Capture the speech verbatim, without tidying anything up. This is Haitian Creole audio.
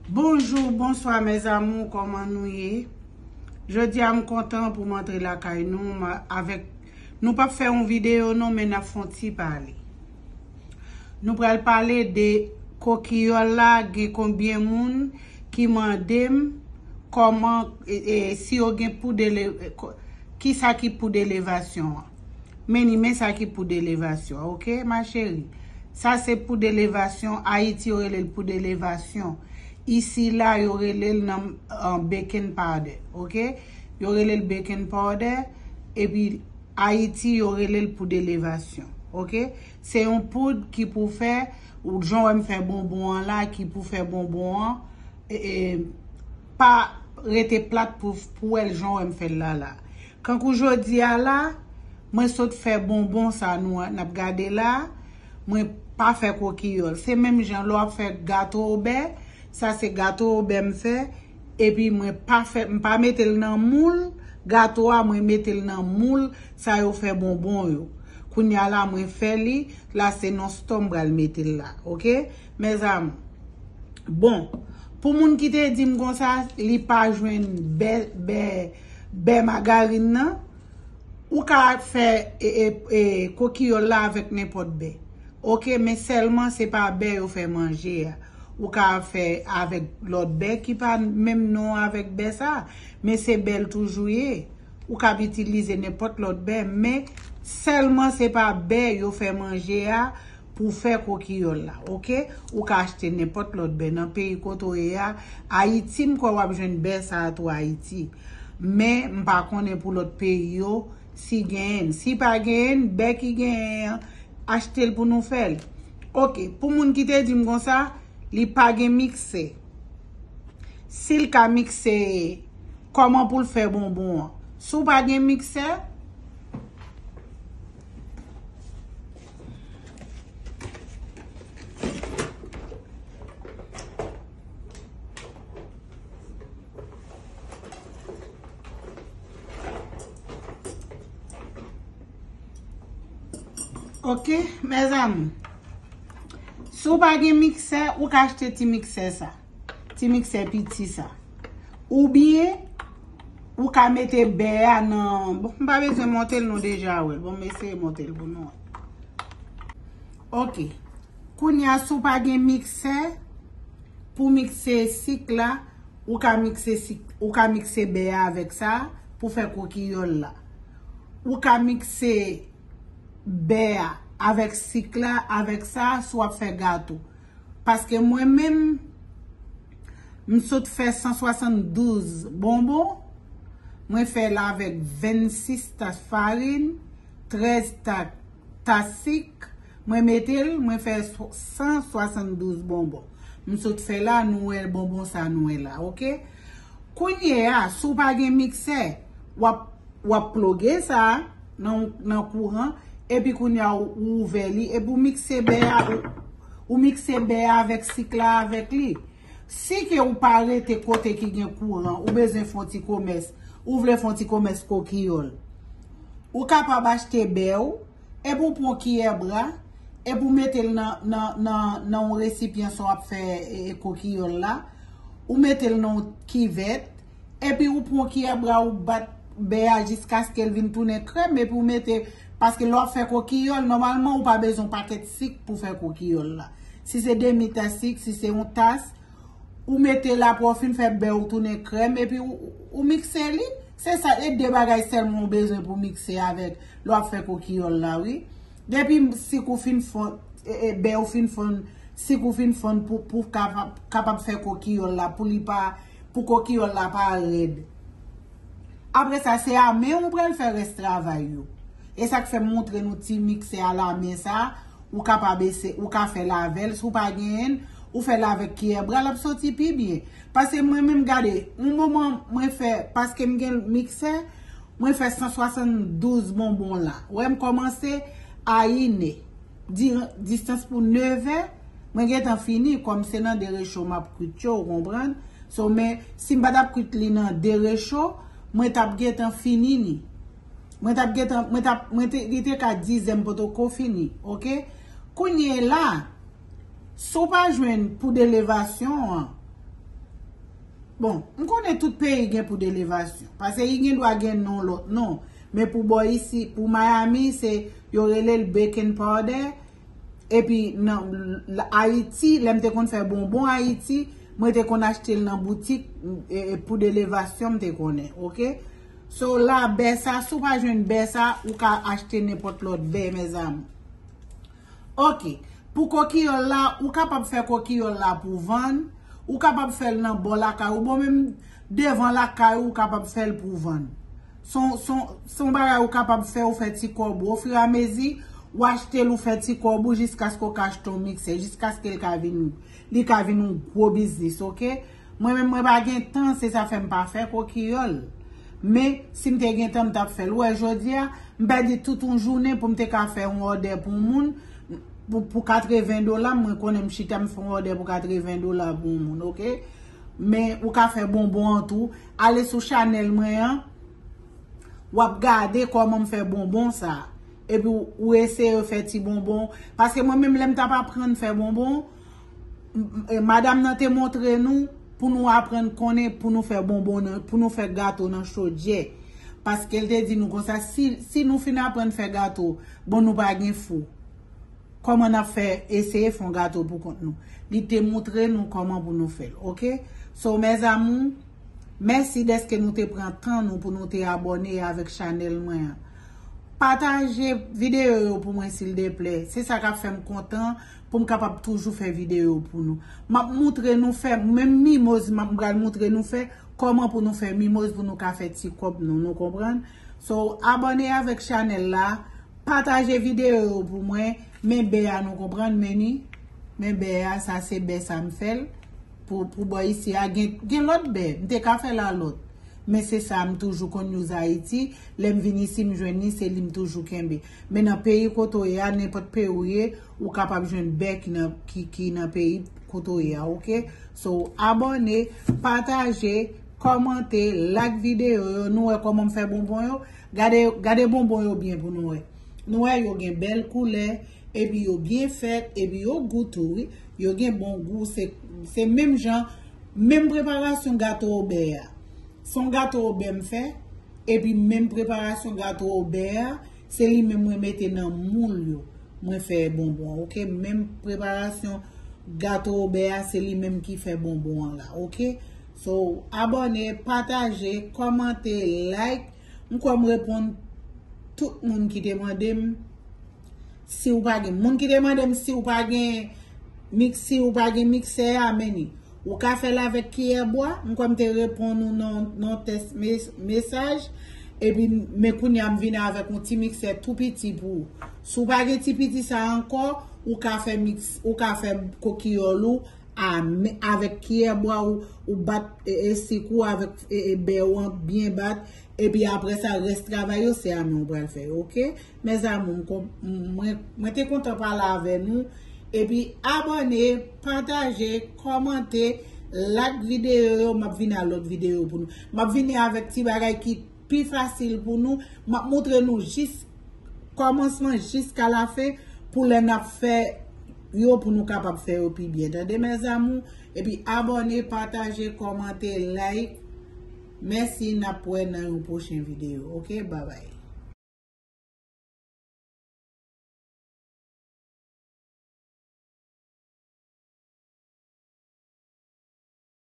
Bonjou, bonswa mes amours, kòman nou ye? Jodi a m kontan pou m antre lakay nou ma- avèk nou p ap fè yon videyo non, men n ap fè yon ti pale. Nou pral pale de kokiyòl la, gen konbyen moun ki mande m kòman e, e, si yo gen poud elevasyon, kisa ki poud elevasyon an. Men ni men sa ki poud elevasyon, ok ma chérie? Sa se poud elevasyon, Ayiti yo rele l poud elevasyon. Isi la yo rele l nan an baking powder, ok? Yo rele l baking powder, epi Ayiti yo rele l poud elevasyon, ok? Se yon poud ki pou fè, ou jan wè m fè bonbon an la, ki pou fè bonbon an e, e, pa rete plat pou, pou wè l jan wè m fè l la la. Kankou jodi a la, mwen sot fè bonbon sa nou n ap gade la, mwen pa fè kokiyòl. Se menm jan lè w ap fè gato obè, sa se gato obè m fè, epi mwen pa fè, m pa mete l nan moul gato a, mwen mete l nan moul sa yo fè bonbon yo. Kounye a la, mwen fè li, la se nan stò m pral mete l la, ok? Mes amours. Bon, pou moun ki te di m konsa, li pa jwenn bè, bè, bè magarin nan, ou ka fè e, e, e, kokiyòl la avèk nenpòt bè. Ok, men sèlman se pa bè yo fè manje a. Ou ka fè avèk lòt bè ki pa menm non avèk bè sa, men se bè l toujou ye. Ou ka ap itilize nenpòt lòt bè, men sèlman se pa bè yo fè manje a pou fè kokiyòl la, ok? Ou ka achte nenpòt lòt bè nan peyi kote w ye a. Ayiti, m kwè w ap jwenn bè sa a tou Ayiti. Men m pa konnen pou lòt peyi yo si genyen. Si pa genyen, bè ki genyen an, achte l pou nou fè l. Ok, pou moun ki te di m konsa, li pa gen miksè. Si l ka mikse, kòman pou l fè bonbon an? Si w pa gen miksè, ok, mes amours. Si w pa gen miksè, ou ka achte ti miksè sa. Ti miksè piti sa. Oubyen, ou ka mete bè a nan, bon, m pa bezwen monte l, nou deja wè l. Bon, m eseye monte l pou nou wè. Ok. Kounye a, si w pa gen miksè, pou mikse sik la, ou ka mikse sik, ou ka mikse bè a avèk sa pou fè kokiyòl la. Ou ka mikse bè a avèk sik la, avèk sa, si w ap fè gato. Paske mwen menm, m sot fè san swasanndouz bonbon. Mwen fè l avèk vennsis tas farin, trèz tas, tas sik. Mwen mete l, mwen fè so-, san swasanndouz bonbon. M sot fè la, nou wè bonbon sa nou wè la, ok? Kounye a, si w pa gen miksè, w ap, w ap ploge sa nan, nan kouran, epi kounye a, ou, ou ouvè li, epi ou mikse bè a, ou, ou mikse bè a avèk sik la avèk li. Si ke ou pa rete kote ki gen kouran, ou bezwen fè yon ti komès, ou vle fè yon ti komès kokiyòl, ou kapab achte bè w, epi ou pran kiyè bra, epi ou mete l nan, nan, nan, nan yon resipyan sa w ap fè e, e, kokiyòl la, ou mete l nan yon kivèt, epi ou pran kiyè bra, ou bat bè a jiskaske l vin tounen krèm, epi ou mete, paske lè w ap fè kokiyòl, nòmalman ou pa bezwen yon pakèt sik pou fè kokiyòl la. Si se demi tas sik, si se yon tas, ou mete l apre w fin fè bè w tounen krèm, epi ou, ou mikse li. Se sa, e de bagay sèlman ou bezwen pou mikse avèk lè w ap fè kokiyòl la, wi. Depi sik ou fin fonn, e, e, bè ou fin fonn, sik ou fin fonn pou, pou kapab, kapab fè kokiyòl la, pou li pa, pou kokiyòl la pa rèd. Apre sa, se a men ou pral fè rès travay yo. E sa k fè m montre nou ti miksè a la men sa, ou kapab ese, ou ka fè l avè l, si w pa genyen l, ou fè l avèk kiyè bra, l ap soti pi byen. Paske mwen menm, gade, yon moman mwen fè, paske m gen miksè, mwen fè san swasanndouz bonbon la. Wè, m kòmanse a inè. Di-, distans pou nevè, mwen gentan fini, kòm se nan de recho m ap kwit yo, ou konprann? So, men, si m pa t ap kwit li nan de recho, mwen t ap gentan fini ni. Mwen t ap gentan, mwen t ap, mwen te, li te ka dizè m potoko fini, ok? Kounye la, si w pa jwenn poud elevasyon an, Bon, m konnen tout peyi gen poud elevasyon. Paske li gen dwa gen non lòt non. Men pou bò isi, pou Miami, se yo rele l baking powder. Epi nan l- Ayiti, lè m te konn fè bonbon Ayiti, mwen te konn achte l nan boutik, e, e, poud elevasyon m te konnen, oke? So la, bè sa, si w pa jwenn bè sa, ou ka achte nenpòt lòt bè, mezanmi. Oke, pou kokiyòl la, ou kapab fè kokiyòl la pou vann, ou kapab fè l nan bò lakay ou, bon, menm devan lakay ou, ou kapab fè l pou vann. Se yon- se yon- se yon bagay ou kapab fè, ou fè ti kòb ou. Ofiramezi, ou achte l, ou fè ti kòb ou, jiskaske ou ka achte yon miksè, jiskaske l ka vin, li ka vin yon gwo biznis, oke? Mwen menm, mwen pa gen tan, se sa fè m pa fè kokiyòl. Men, si m te gen tan, m t ap fè l. Ou wè, jodi a, m pèdi tout yon jounen pou m te ka fè yon òdè pou yon moun, pou, pou katreven dola, mwen konnen m chita, m fè yon òdè pou katreven dola pou yon moun, oke? Men, ou ka fè bonbon an tou. Ale sou chanèl mwen an, w ap gade kòman m fè bonbon sa. Epi w, w eseye fè ti bonbon. Paske mwen menm, lè m t ap aprann fè bonbon, m- m- e, madanm nan te montre nou pou nou aprann konnen pou nou fè bonbon nan, pou nou fè gato nan chodyè. Paske l te di nou konsa, si, si nou fin aprann fè gato, bon, nou pa gen fou. Kòman n ap fè eseye fè yon gato pou kont nou? Li te montre nou kòman pou nou fè l, oke? So, mes amours, mèsi dèske nou te pran tan nou pou nou te abòne avèk chanèl mwen an. Pataje videyo yo pou mwen, sildeplè. Se sa k ap fè m kontan pou m kapab toujou fè videyo pou nou. M ap montre nou fè, menm mimoz, m ap pral montre nou fè, kòman pou nou fè mimoz pou nou ka fè ti kòb nou, nou konprann? So, abòne avèk chanèl la, pataje videyo yo pou mwen, men bè a nou konprann, men ni, men bè a, sa se bè sa m fè l, pou, pou bò isi a, gen, gen lòt bè, m te ka fè la lòt. Men se sa m toujou konn use Ayiti, lè m vin isi m jwenn li, se li m toujou kenbe. Men nan peyi kote w ye a, nenpòt peyi w ye, ou kapab jwenn bè ki nan, ki, ki nan peyi kote w ye a, oke? So, abòne, pataje, kòmante, like videyo yo, nou wè kòman m fè bonbon yo. Gade, gade bonbon yo byen pou nou wè. Nou wè yo gen bèl koulè, epi yo byen fèt, epi yo gou tou, wi. Yo gen bon gou, se, se menm jan, menm preparasyon gato obè a. Se yon gato obè m fè, epi menm preparasyon gato obè a, se li menm mwen mete nan moul yo. Mwen fè bonbon, oke? Menm preparasyon gato obè a, se li menm ki fè bonbon an la, oke? So, abòne, pataje, kòmante, like. M kwè m reponn tout moun ki te mande m si w pa gen. Moun ki te mande m si w pa gen miks, si w pa gen miksè a, men ni. Ou ka fè l avèk kiyè bwa. M kwè m te reponn ou nan, nan tèks mes- mesaj. Epi, men kounye a m vin avèk yon ti miksè tou piti pou ou. Si w pa gen ti piti sa ankò, ou ka fè miks, ou ka fè kokiyòl ou a men, avèk kiyè bwa ou, ou bat, e, e, sik ou avèk, e, e, bè ou an byen bat, epi apre sa, rès travay yo, se a men ou pral fè yo, oke? Mes amours, m kon- m- mwen, mwen te kontan pale avè nou, epi abòne, pataje, kòmante, like videyo yo, m ap vin a lòt videyo pou nou. M ap vini avèk ti bagay ki pi fasil pou nou, m ap montre nou jis kòmansman jiska lafen pou lè n ap fè yo pou nou kapab fè yo pi byen. Tande, mes amours? Epi abòne, pataje, kòmante, like. Mèsi, n ap wè nan yon pwochen videyo. Oke, babay.